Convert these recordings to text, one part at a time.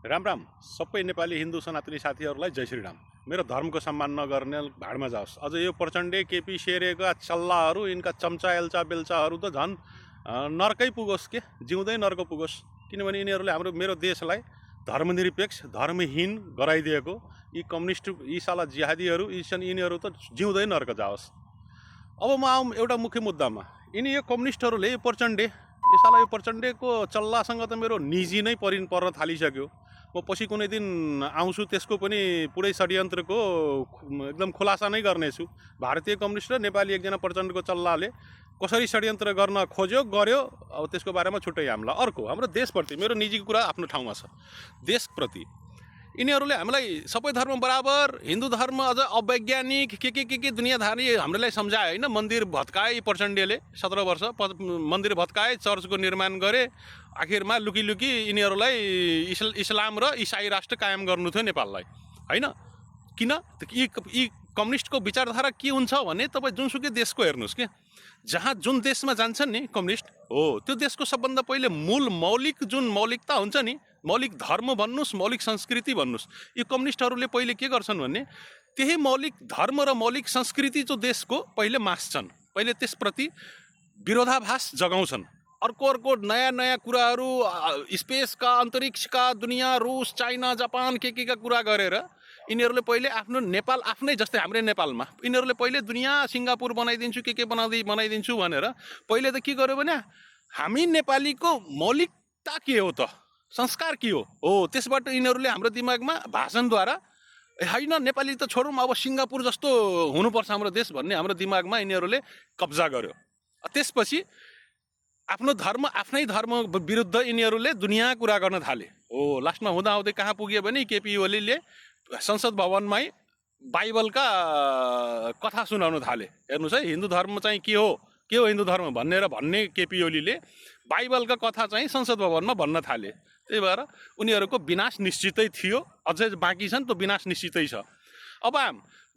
राम राम सबै नेपाली हिन्दू सनातनी साथीहरूलाई जय श्री राम। मेरो धर्मको सम्मान नगर्ने भाडमा जाओस्। अझ यो प्रचण्डे केपी शेरेका चल्लाहरू, यिनका चम्चा एल्चा बेल्चाहरू त झन् नर्कै पुगोस् के, जिउँदै नर्क पुगोस्। किनभने यिनीहरूले मेरो देशलाई धर्मनिरपेक्ष धर्महीन गराइदिएको यी कम्युनिस्ट यी साला जिहादीहरू यिनीहरू त जिउँदै नर्क जाओस्। अब म आउँ एउटा मुख्य मुद्दामा। यो कम्युनिस्टहरूले यो प्रचण्डे यो प्रचण्डेको चल्लासँग त मेरो निजी नै पर्न थालिसक्यो। म पछि कुनै दिन आउँछु, त्यसको पनि पुरै षड्यन्त्रको एकदम खुलासा नै गर्नेछु। भारतीय कम्युनिस्ट र नेपाली एकजना प्रचण्डको चल्लाले कसरी षड्यन्त्र गर्न खोज्यो गर्यो, अब त्यसको बारेमा छुट्टै हामीलाई। अर्को हाम्रो देशप्रति, मेरो निजी कुरा आफ्नो ठाउँमा छ, देशप्रति यिनीहरूले हामीलाई सबै धर्म बराबर, हिन्दू धर्म अझ अवैज्ञानिक के दुनियाँधारी हामीलाई सम्झाए होइन। मन्दिर भत्काए प्रचण्डले, 17 वर्ष मन्दिर भत्काए, चर्चको निर्माण गरे। आखिरमा लुकी यिनीहरूलाई इस्लाम र इसाई राष्ट्र कायम गर्नु थियो नेपाललाई होइन। किन यी कम्युनिस्टको विचारधारा के हुन्छ भने, तपाईँ जुनसुकै देशको हेर्नुहोस् के, जहाँ जुन देशमा जान्छन् नि कम्युनिस्ट हो, त्यो देशको सबभन्दा पहिले मौलिकता हुन्छ नि, मौलिक धर्म भन्नुहोस्, मौलिक संस्कृति भन्नुहोस्, यो कम्युनिस्टहरूले पहिले के गर्छन् भने त्यही मौलिक धर्म र मौलिक संस्कृति जो देशको पहिले मास्छन्, पहिले त्यसप्रति विरोधाभास जगाउँछन्। अर्को नयाँ कुराहरू, स्पेसका, अन्तरिक्षका, दुनियाँ, रुस, चाइना, जापान के कुरा गरेर यिनीहरूले पहिले आफ्नो नेपाल आफ्नै जस्तै हाम्रै नेपालमा यिनीहरूले पहिले दुनियाँ सिङ्गापुर बनाइदिन्छु के बनाइदिन्छु भनेर पहिले त के गर्यो भने हामी नेपालीको मौलिकता के हो त, संस्कार के हो त्यसबाट यिनीहरूले हाम्रो दिमागमा भाषणद्वारा होइन नेपाली त छोडौँ, अब सिङ्गापुर जस्तो हुनुपर्छ हाम्रो देश भन्ने हाम्रो दिमागमा यिनीहरूले कब्जा गर्यो। त्यसपछि आफ्नै धर्म विरुद्ध यिनीहरूले दुनियाँ कुरा गर्न थाले। लास्टमा हुँदै कहाँ पुग्यो भने केपी ओलीले संसद भवनमै बाइबलका कथा सुनाउन थाले। हेर्नुहोस् है, हिन्दू धर्म चाहिँ के हो हिन्दू धर्म भन्ने केपी ओलीले बाइबलका कथा चाहिँ संसद भवनमा भन्न थाले। त्यही भएर उनीहरूको विनाश निश्चितै थियो, अझै बाँकी छन्, त्यो विनाश निश्चितै छ। अब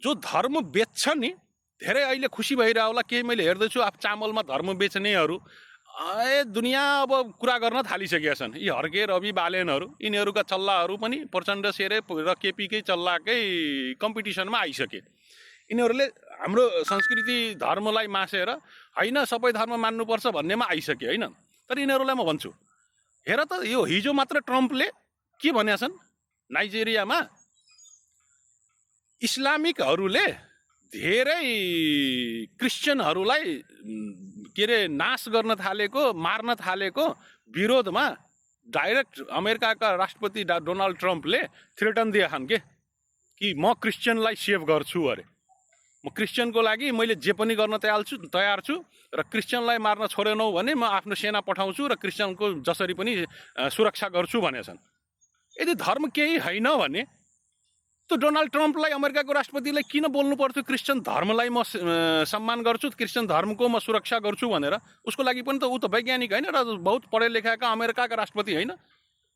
जो धर्म बेच्छ नि, धेरै अहिले खुसी भइरह होला, केही मैले हेर्दैछु अब चामलमा धर्म बेच्नेहरू दुनियाँ अब कुरा गर्न थालिसकेका छन्। यी हर्के रवि बालेनहरू, यिनीहरूका चल्लाहरू पनि प्रचण्ड शेरे र केपीकै चल्लाकै कम्पिटिसनमा आइसके। यिनीहरूले हाम्रो संस्कृति धर्मलाई मासेर होइन सबै धर्म मान्नुपर्छ भन्नेमा आइसके होइन। तर यिनीहरूलाई म भन्छु, हेर त यो हिजो मात्र ट्रम्पले के भनेका छन्, नाइजेरियामा इस्लामिकहरूले धेरै क्रिस्चियनहरूलाई नाश गर्न थालेको, मार्न थालेको विरोधमा डाइरेक्ट अमेरिकाका राष्ट्रपति डोनाल्ड ट्रम्पले थ्रेटन दिएछन् कि म क्रिस्चियनलाई सेभ गर्छु अरे, म क्रिस्चियनको लागि मैले जे पनि गर्न तयार छु र क्रिस्चियनलाई मार्न छोडेनौ भने म आफ्नो सेना पठाउँछु र क्रिस्चियनको जसरी पनि सुरक्षा गर्छु भनेछन्। यदि धर्म केही होइन भने त डोनाल्ड ट्रम्पलाई, अमेरिकाको राष्ट्रपतिलाई किन बोल्नु पर्थ्यो क्रिस्चियन धर्मलाई म सम्मान गर्छु, क्रिस्चियन धर्मको म सुरक्षा गर्छु भनेर? उसको लागि पनि त ऊ त वैज्ञानिक होइन र बहुत पढे लेखाका अमेरिकाका राष्ट्रपति होइन।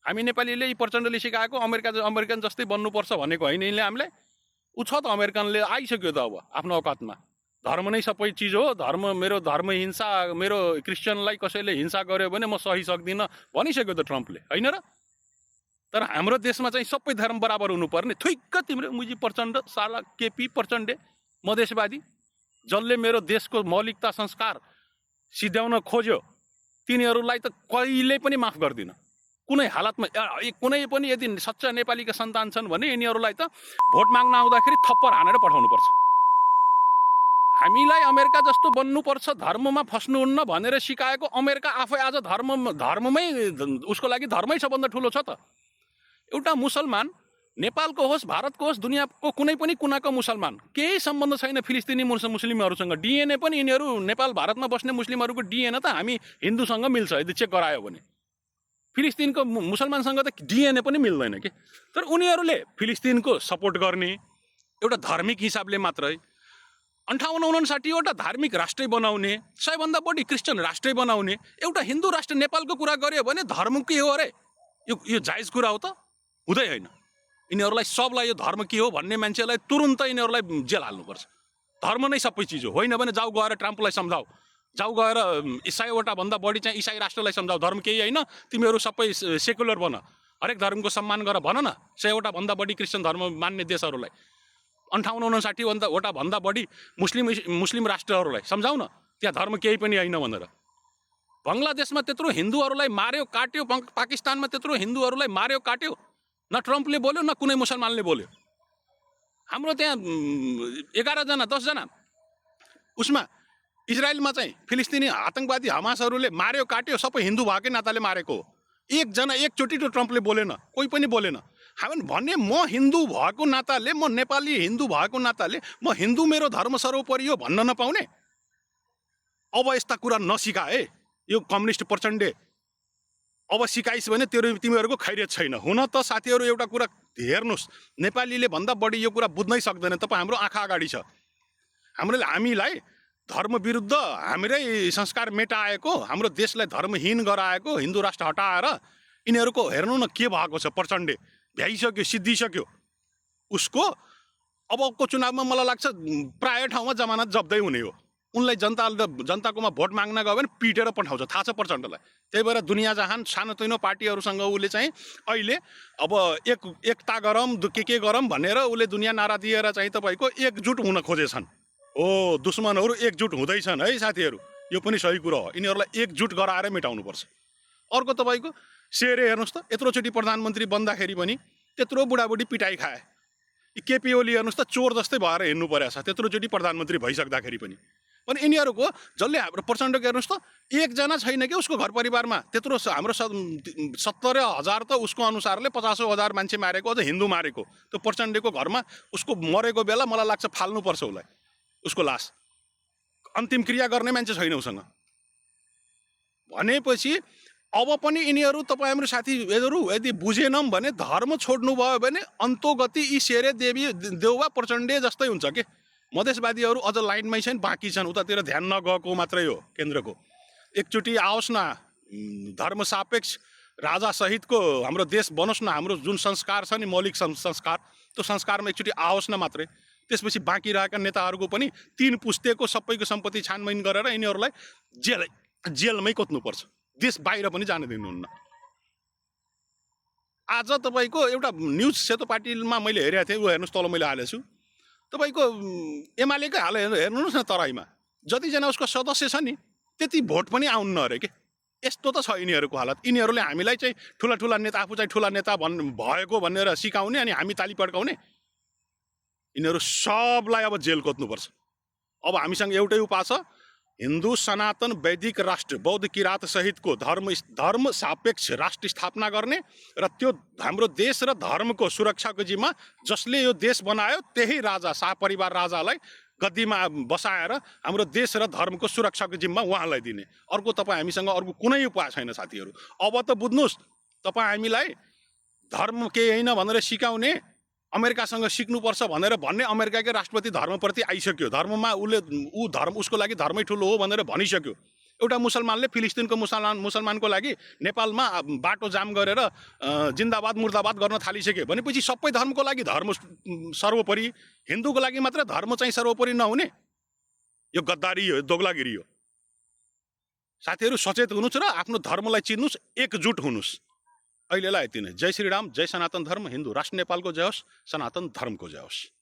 हामी नेपालीले यी प्रचण्डले सिकाएको अमेरिकन जस्तै बन्नुपर्छ भनेको होइन यिनले हामीलाई। ऊ छ त अमेरिकनले आइसक्यो त अब आफ्नो औकातमा, धर्म नै सबै चिज हो, मेरो धर्म हिंसा, मेरो क्रिस्चियनलाई कसैले हिंसा गर्यो भने म सही सक्दिनँ भनिसक्यो त ट्रम्पले होइन र। तर हाम्रो देशमा चाहिँ सबै धर्म बराबर हुनुपर्ने, थुइक्क तिम्रो मुजी प्रचण्ड साला केपी प्रचण्डे मधेसवादी जसले मेरो देशको मौलिकता संस्कार सिध्याउन खोज्यो, तिनीहरूलाई त कहिले पनि माफ गर्दिन कुनै हालतमा। कुनै पनि यदि सच्चा नेपालीका सन्तान छन् भने यिनीहरूलाई त भोट माग्न आउँदाखेरि थप्पड हानेर पठाउनुपर्छ। हामीलाई अमेरिका जस्तो बन्नुपर्छ, धर्ममा फस्नुहुन्न भनेर सिकाएको अमेरिका आफै आज धर्ममै उसको लागि धर्मै सबभन्दा ठुलो छ त। एउटा मुसलमान, नेपालको होस् भारतको होस् दुनियाँको कुनै पनि कुनाको मुसलमान, केही सम्बन्ध छैन फिलिस्तिनी मुस्लिमहरूसँग। डिएनए पनि यिनीहरू नेपाल भारतमा बस्ने मुस्लिमहरूको डिएनए त हामी हिन्दूसँग मिल्छ यदि चेक गरायो भने, फिलिस्तिनको मुसलमानसँग त डिएनए पनि मिल्दैन के। तर उनीहरूले फिलिस्तिनको सपोर्ट गर्ने एउटा धार्मिक हिसाबले मात्रै 58-59वटा धार्मिक राष्ट्रै बनाउने, 100भन्दा बढी क्रिस्चियन राष्ट्रै बनाउने, एउटा हिन्दू राष्ट्र नेपालको कुरा गर्यो भने धर्म के हो अरे? यो जायज कुरा हो त? हुँदै होइन। यिनीहरूलाई सबलाई यो धर्म के हो भन्ने मान्छेलाई तुरुन्त यिनीहरूलाई जेल हाल्नुपर्छ। धर्म नै सबै चिज हो, होइन भने जाऊ गएर ट्रम्पलाई सम्झाऊ, जाऊ गएर 100वटा भन्दा बढी चाहिँ इसाई राष्ट्रलाई सम्झाऊ, धर्म केही होइन, तिमीहरू सबै सेकुलर बन हरेक धर्मको सम्मान गर भन न। 100 भन्दा बढी क्रिस्चियन धर्म मान्ने देशहरूलाई, 58-59 भन्दा बढी मुस्लिम राष्ट्रहरूलाई सम्झाउन त्यहाँ धर्म केही पनि होइन भनेर। बङ्गलादेशमा त्यत्रो हिन्दूहरूलाई मार्यो काट्यो, पाकिस्तानमा त्यत्रो हिन्दूहरूलाई मार्यो काट्यो, न ट्रम्पले बोल्यो न कुनै मुसलमानले बोल्यो। हाम्रो त्यहाँ 11 जना 10 जना उसमा इजरायलमा चाहिँ फिलिस्तिनी आतंकवादी हमासहरूले मार्यो काट्यो, सबै हिन्दू भएकै नाताले मारेको हो। एकजना एकचोटि त ट्रम्पले बोलेन, कोही पनि बोलेन। हामी भने म हिन्दू भएको नाताले, म नेपाली हिन्दू भएको नाताले म हिन्दू मेरो धर्म सर्वोपरि हो भन्न नपाउने? अब यस्ता कुरा नसिकाए यो कम्युनिस्ट प्रचण्डे। अब सिकाइस् भने तिमीहरूको खैरियत छैन। हुन त साथीहरू एउटा कुरा हेर्नुहोस्, नेपालीले भन्दा बढी यो कुरा बुझ्नै सक्दैन। तपाईँ हाम्रो आँखा अगाडि छ। हामीलाई धर्म विरुद्ध हाम्रै संस्कार मेटाएको, हाम्रो देशलाई धर्महीन गराएको, हिन्दू राष्ट्र हटाएर यिनीहरूको हेर्नु न के भएको छ। प्रचण्डे भ्याइसक्यो, सिद्धिसक्यो उसको। अबको चुनावमा मलाई लाग्छ प्राय ठाउँमा जमानत जब्दै हुने हो। उनलाई जनताकोमा भोट माग्न गयो भने पिटेर पठाउँछ, थाहा छ प्रचण्डलाई। त्यही भएर दुनियाँ जहान सानोतिनो पार्टीहरूसँग उसले चाहिँ अहिले अब एकता गरौँ के गरौँ भनेर उसले दुनियाँ नारा दिएर चाहिँ तपाईँको एकजुट हुन खोजेछन्। हो, दुश्मनहरू एकजुट हुँदैछन् है साथीहरू, यो पनि सही कुरो हो। यिनीहरूलाई एकजुट गराएर मेटाउनुपर्छ। अर्को तपाईँको शेरे हेर्नुहोस् त, यत्रोचोटि प्रधानमन्त्री बन्दाखेरि पनि त्यत्रो बुढाबुढी पिटाइ खाए। केपी ओली हेर्नुहोस् त, चोर जस्तै भएर हिँड्नु परेछ त्यत्रोचोटि प्रधानमन्त्री भइसक्दाखेरि पनि। अनि यिनीहरूको जसले हाम्रो प्रचण्डको हेर्नुहोस् त, एकजना छैन कि उसको घर परिवारमा। त्यत्रो हाम्रो 70,000 त उसको अनुसारले 50,000 मान्छे मारेको, अझ हिन्दू मारेको। त्यो प्रचण्डको घरमा उसको मरेको बेला मलाई लाग्छ फाल्नुपर्छ उसलाई, उसको लास। अन्तिम क्रिया गर्ने मान्छे छैन उसँग भनेपछि अब पनि यिनीहरू तपाईँहरू साथीहरू यदि बुझेनौँ भने धर्म छोड्नुभयो भने अन्तोगति यी शेरे देउवा प्रचण्डे जस्तै हुन्छ के। मधेसवादीहरू अझ लाइनमै छन्, बाँकी छन्, उतातिर ध्यान नगएको मात्रै हो केन्द्रको। एकचोटि आओस् न, धर्म सापेक्ष राजा सहितको हाम्रो देश बनोस् न। हाम्रो जुन संस्कार छ नि, मौलिक संस्कार, त्यो संस्कारमा एकचोटि आओस् न मात्रै। त्यसपछि बाँकी रहेका नेताहरूको पनि 3 पुस्तेको सबैको सम्पत्ति छानबिन गरेर यिनीहरूलाई जेलमै कोत्नुपर्छ। देश बाहिर पनि जान दिनुहुन्न। आज तपाईँको एउटा न्युज सेतो पार्टीमा मैले हेरेको थिएँ, ऊ हेर्नुहोस् तल मैले हालेको छु। तपाईँको एमालेकै हाल हेर्नुहोस् न, तराईमा जतिजना उसको सदस्य छ नि त्यति भोट पनि आउन्न अरे के। यस्तो त छ यिनीहरूको हालत। यिनीहरूले हामीलाई चाहिँ ठुला नेता, आफू चाहिँ ठुला नेता भएको भनेर सिकाउने अनि हामी ताली पड्काउने। यिनीहरू सबलाई अब जेल कोत्नुपर्छ। अब हामीसँग एउटै उपाय छ, हिन्दू सनातन वैदिक राष्ट्र बौद्ध किराँत सहितको धर्म सापेक्ष राष्ट्र स्थापना गर्ने र त्यो हाम्रो देश र धर्मको सुरक्षाको जिम्मा जसले यो देश बनायो त्यही राजा शाहपरिवार राजालाई गद्दीमा बसाएर हाम्रो देश र धर्मको सुरक्षाको जिम्मा उहाँलाई दिने। अर्को तपाईँ हामीसँग अर्को कुनै उपाय छैन साथीहरू। अब त बुझ्नुहोस्, तपाईँ हामीलाई धर्म केही होइन भनेर सिकाउने, अमेरिकासँग सिक्नुपर्छ भनेर भन्ने अमेरिकाकै राष्ट्रपति धर्मप्रति आइसक्यो। धर्ममा धर्म उसको लागि धर्मै ठुलो हो भनेर भनिसक्यो। एउटा मुसलमानले फिलिस्तिनको मुसलमानको लागि नेपालमा बाटो जाम गरेर जिन्दाबाद मुर्दाबाद गर्न थालिसक्यो भनेपछि सबै धर्मको लागि धर्म सर्वोपरि, हिन्दूको लागि मात्र धर्म चाहिँ सर्वोपरि नहुने, यो गद्दारी हो, दोगलागिरी हो। साथीहरू सचेत हुनुहोस् र आफ्नो धर्मलाई चिन्नुहोस्, एकजुट हुनुहोस्। अहिलेलाई यति नै। जय श्रीराम, जय सनातन धर्म, हिन्दू राष्ट्र नेपालको जय होस्, सनातन धर्मको जय होस्।